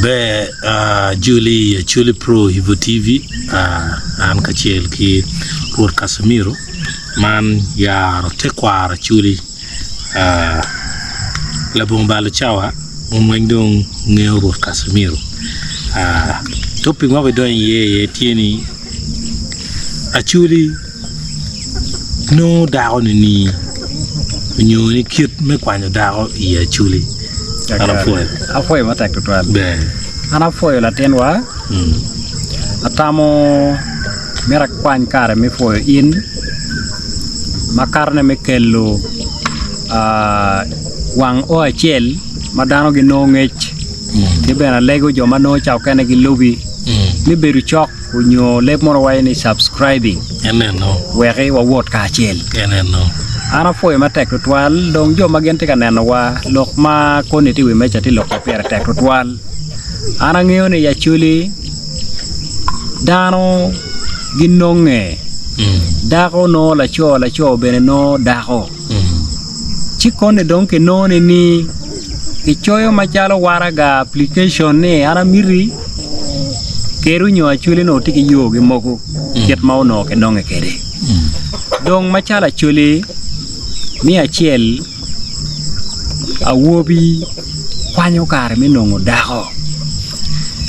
Ber Juli Acholi Pro Hivo TV an kacel ki Rwot Casimiro man yaro tekwaro Acholi labongo balo cawa wun weng dong wungeyo Rwot Casimiro topic ma wabidonyo iye aye tye ni Acholi nongo dako nining nyo ni kit me kwanyo dako i Acholi? An apwoyo. Apwoyo matek tutwal. Ber. An apwoyo latinwa. Atamo myero akwany kare me pwoyo in makatone me kelo wang o acel ma dano ginongo ngec ki bene alego jo ma nongo ca okene gilubi me bedo cok onyo leb mono waco ni subscribing wek wawot kacel. An apwoyo matek tutwal dong jo ma gin tye ka nenowa lok ma koni tye i wi meja tye lok ma pire tek tutwal. An angeyo ni i Acholi dano ginonge dako nongo laco laco bene nongo dako. Ci koni dong kinongo ni kicoyo macalo waraga application ni an amiti kede onyo acholi onongo tye ki yo gi mogo kit ma onongo kinonge kwede. Dong macalo acholi me acel awobi kwanyo kare me nongo dako,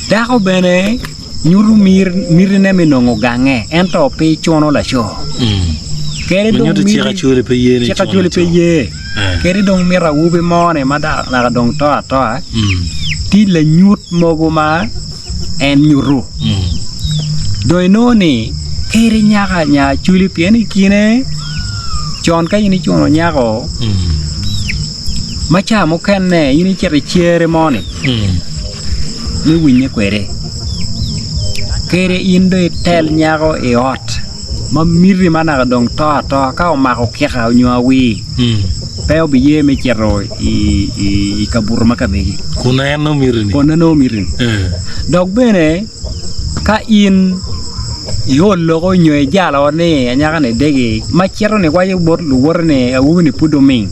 dako bene nyuto mitine me nongo gange ento pe cuno laco. Kadi dong Nyuto cik Acholi pe ye ni cik Acholi pe ye. Kadi dong mito awobi mo-ni ma naka dong to atoa, tye lanyut mogo ma en nyuto. Dong inongo ni kadi nyako nya Acholi pien i kine con ka in icuno nyako ma ca mukene in icito i cere mo-ni me winye kwede kadi in dong itel nyako i ot ma miti ma naka dong to atoa ka omako kika nyo awir pe obiye me cito i kabuto ma ka megi Kun en nongo miti-ni. kun en nongo miti-ni. Dok bene ka in iol loko nyo ijalo ni anyaka-ni degi ma cito-ni waco bot luwote ni awobi-ni pud oming.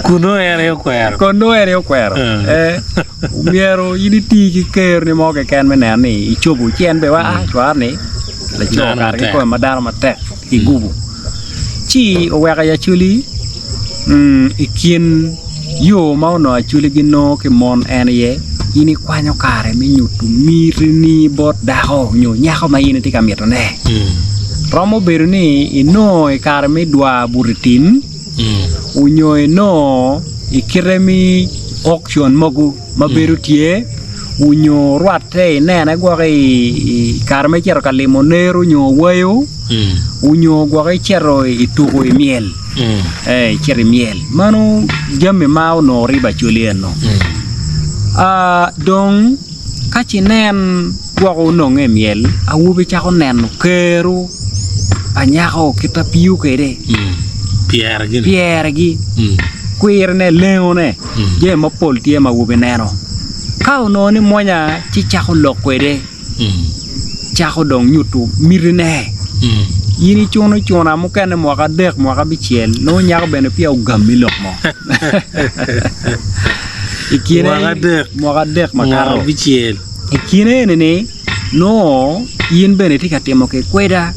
Kun nongo en aye okwero. Kun nongo en aye okwero. Eh, myero in iti ki keroni mo keken me neno ni icobo ci en bene wa ah cwara ni laco Dano kare matek. kikome ma dano matek ki gubu. Ci oweko i Acholi mm, i kin yo ma onongo Acholi ginongo ki mon en aye in ikwanyo kare me nyuto mitini bot dako nyo nyako ma in itye ka mitone. Romo bedo ni inongo i kare me dwar buto i tim onyo inongo i kite me auction mogo ma bedo tye onyo rwatte inene gwok i kare ma icito ka limo nero nyo wayo onyo gwok icito i tuko i myel icito i myel meno jami ma onongo ribo acholi eno dong Ka ci inen gwok ononge i myel, awobi cako neno kero pa nyako kit ma piyo kwede, pyeregi, kwirine, lengone, jami mapol tye ma awobi neno. Ka onongo ni mwonya ci cako lok kwede, cako dong nyuto mitine. In icuno cuna mukene mwaka adek mwaka abicel nongo nyako bene peya ogami lok mo. I kine Mwaka adek. mwaka adek Mwaka makato. abicel. I kine eni-ni nongo in bene itye ka timo ki kweda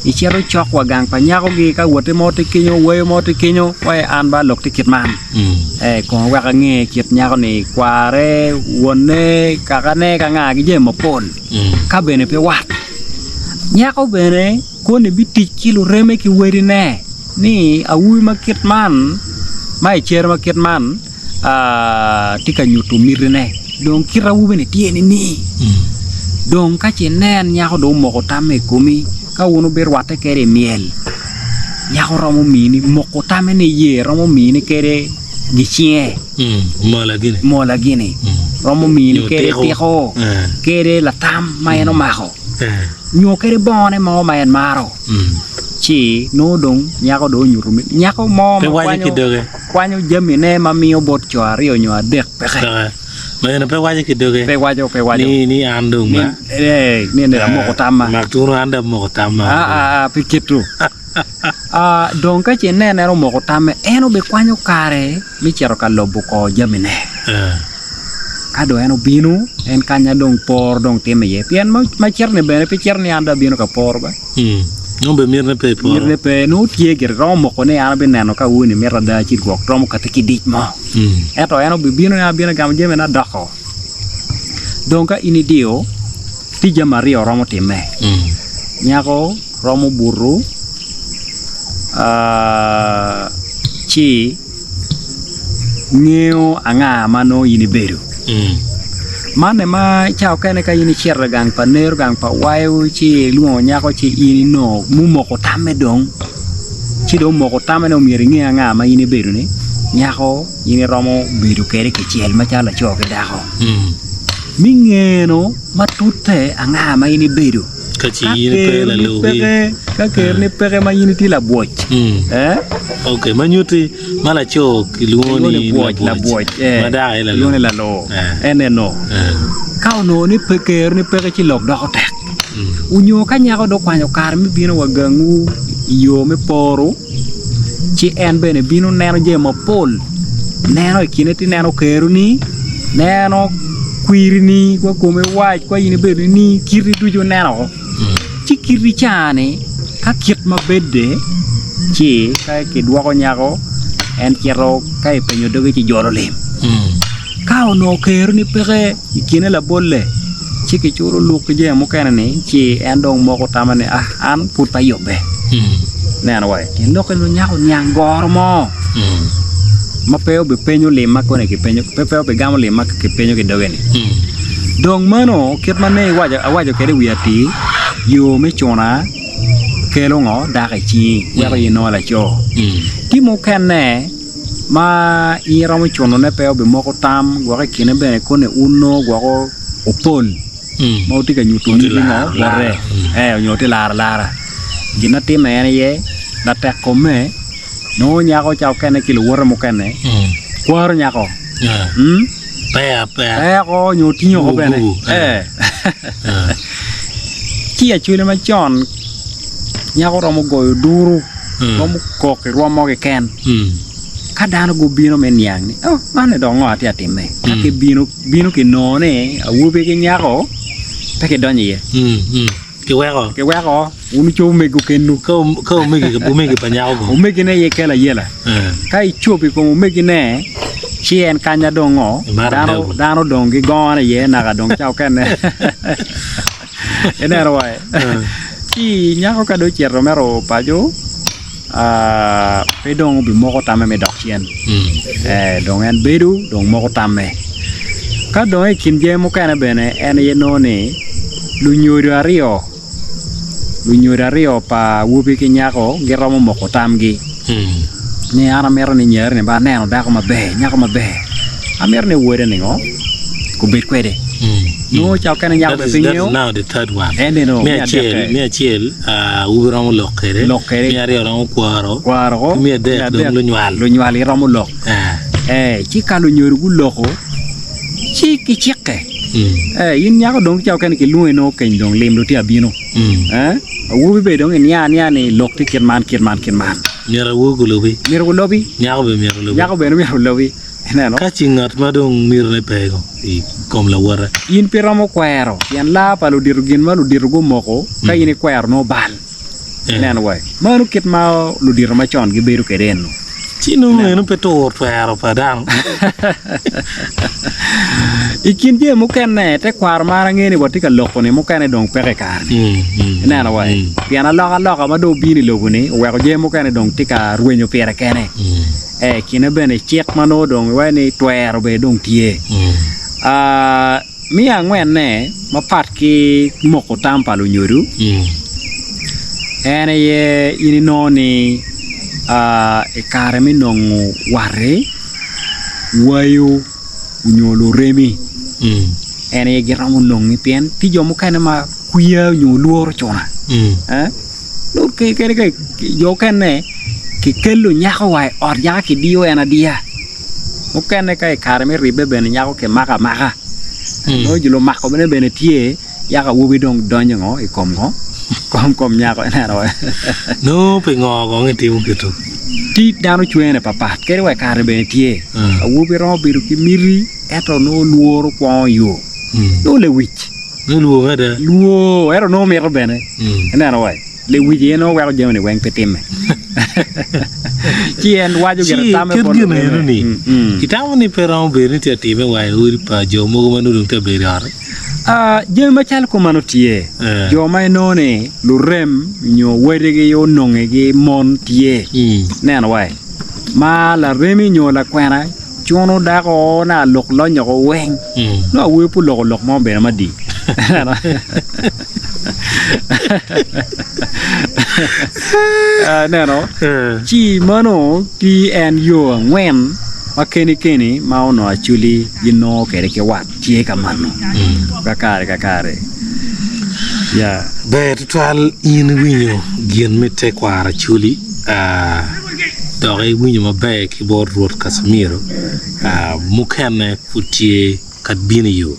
icito cok wa gang pa nyakogi ka wote mo tye kenyo wayo mo tye kenyo wai an ba lok tye kit man ee kong wek ange kit nyako-ni kware wonne kakane ka nga-gi jami mapol ka bene pe wat nyako bene Koni bitic ki lureme ki wedine ni awobi ma kit man ma i cere ma kit man tye ka nyuto mitine dong kit awobi-ni tye nining? Dong ka ce inen nyako dong omoko tamme i komi ka wun wubirwatte kwede i myel nyako romo mini moko tamme ni ye romo mini kwede gicinge mola gini romo mini kwede tiko kwede latam ma en omako. Nyo kadi bongone mo ma en maro, ci nongo dong nyako dong onyuto mit. Nyako mo Pe ma waco ki kwanyo, doge. kwanyo jamine ma miyo bot co aryo nyo adek peke. Peke. Ma eno pe waco ki doge. Pe waco, pe waco. Ni, ni an dong Ni, ma. eh, ni ni amoko tamma. Mak tunu an dong amoko tamma. Ah, ah, ah, pe kit-tu. Ah, dong ka ce inen en omoko tamme, en obikwanyo kare me cito ka lobo kor jamine. Eh. Ka dong en obino, en kanya dong por dong timo iye. Pien ma cito-ni bene pe cito ni an dong abino ka poro ba. Nongo bene mitine pe i poro. Mitine pe. Nongo tye gire, romo moko ni an abineno ka awobi-ni mito ada ci gwok romo kati ki dic mo. Ento en obibino ni an abino gamo jamina adoko. Dong ka in idiyo, tye jami aryo romo timme. Nyako romo buto ci ngeyo anga ma nongo in ibedo. Man aye ma ca mukene ka in icito i gang pa nero gang pa wayo ci ilwongo nyako ci in inongo mumoko tamme dong ci dong omoko tamme ni myero inge anga ma in ibedo ni nyako in iromo bedo kwede kicel macalo laco ki dako me ngeno matute anga ma in ibedo. Ka ci in ipe lalubi. Ka keroni peke ma in itye labwoc. Ok, ma nyutti ma laco kilwongo ni labwoc, ma dako aye lalur. Lalur. En eno. Ka onongo ni pe keroni peke ci lok doko tek. Onyo ka nyako dong okwanyo kare me bino wa gangwu i yo me poro, ci en bene bino neno jami mapol. Neno i kine ti neno keroni, neno kwirini, kwa kome wac, kwa in ibedo ni kiti ducu neno oko. Ci kiti ca-ni ka kit ma bedde ci ka kidwoko nyako en cito ka ipenyo doge ci jolo lim. Ka onongo keroni peke i kine labolle ci kiculo luk ki jami mukene ni ci en dong moko tamme ni ah an pud pe ayubbe. Ineno wa tyen lokke ni nyako oniang goro mo ma pe obipenyo lim ma koni kipenyo pe obigamo lim ma kipenyo ki doge ni. Dong meno kit ma ne iwaco awaco kwede i wi atir yo me cuna kelo ngo dako i cingi weko in inongo laco. Tye mukene ma in iromo cunone pe obimoko tam gwok i kine bene koni wun nongo gwoko opol ma wutye ka nyuto nyige ngo bote ee nyo wutye laro alara gin ma timme en aye latek kome nongo nyako ca okene ki luwote mukene kwaro nyako peko nyo tingo oko bene ee ci acwele macon nyako romo goyo duru romo kok i rwom mo keken ka dano gubino me niang ni oh man-ni dong ngo atye ka timme ka gibino bino kinongo ni awobi ki nyako pe gidonyo iye Kiweko. Kiweko wun wucobo omego kenwu. Ka omegi pa nyako go. Omegine aye kelo ayela. Ka icobo i kom omegine ci en kanya dong ngo dano dong gigone iye naka dong ca okene. Ineno wa ci nyako ka dong ocito mere paco pe dong obimoko tamme me dok cen dong en bedo dong moko tamme. Ka dong i kin jami mukene bene en aye nongo ni lunyodo aryo lunyodo aryo pa awobi ki nyako giromo moko tamgi ni an amito ni nyarani ba aneno dako maber nyako maber amito ni woda ningo obed kwede nongo ca okene nyako bene pe ngeyo en eno me acel me acel awobi romo lok kwede lok kwede me aryo romo kwaro kwaro ki me adek dong lunywal lunywal giromo lok eh ci ka lunyodo guloko ci gicikke eh in nyako dong ca okene kilwongi nongo keny dong lim dong tye abino eh awobi bene dong iniang anianga ni lok tye kit man kit man kit man myero awobi gulobi myero gulobi nyako bene myero olobi nyako bene myero olobi Ineno? Ka ci ngat ma dong mitine pe i kom lawote. In pe iromo kwero, pien laa pa ludito gin ma ludito gumoko, ka in ikwero nongo bal. Ineno wai? Mano kit ma ludito macon gibedo kwede eno. Ci nongo eno pe tur twero pa dano. I kin jami mukene, tekwaro ma an angeyo ni watye ka loko-ni mukene dong peke i kare-ni. Ineno wai? Pien alokaloka ma dong obino i lobo-ni oweko jami mukene dong tye ka rwenyo pire kene. I kine bene cik ma nongo dong iwaco ni twero bene dong tye. Me angwenne mapat ki moko tam pa lunyodo en aye in inongo ni i kare me nongo watti wayo nyo luremi en aye giromo nongi pien tye jo mukene ma kwiya nyo lworo cuna. Kadi ka jo mukene kikelo nyako wa i ot yaka kidiyo en adiya mukene ka i kare me ribbe bene nyako kimako amaka nongo jo lumakone bene tye yaka awobi dong donyo ngo i kom ngo kom nyako ineno Nongo pingo kong itimo kit-tu? Tye dano cwene papat kadi wa i kare bene tye awobi romo bedo ki miti. Ento nongo lworo kwongo yo. Nongo lewic. Nongo lwor mada. Lwor, ento nongo mito bene. Ineno wai? Lewic aye nongo weko jami-ni weng pe timme. Ci en waco gire tamme bot Ci kit gin eno-ni, itamo ni pe romo bedo ni tye ka timme wa i odi pa jo mogo ma nongo dong tye ka bedo i ot-ti? Jami macalo kumeno tye. Jo ma inongo ni lurem nyo wadigi onongegi mon tye. Ineno wai? Ma laremi nyo lakwena Cuno dako na lok lonyo ko weng. Nongo awobi pe oloko lok mo bene mading. Ineno? Ci meno ki en yo angwen ma keni keni ma onongo Acholi ginongo kwede ki wat tye ka mano kakare kakare. Yeah. Ber tutwal in iwinyo gin me tekwaro Acholi. Dok iwinyo maber ki bot Rwot Casimiro, mukene pud tye ka bino i yo.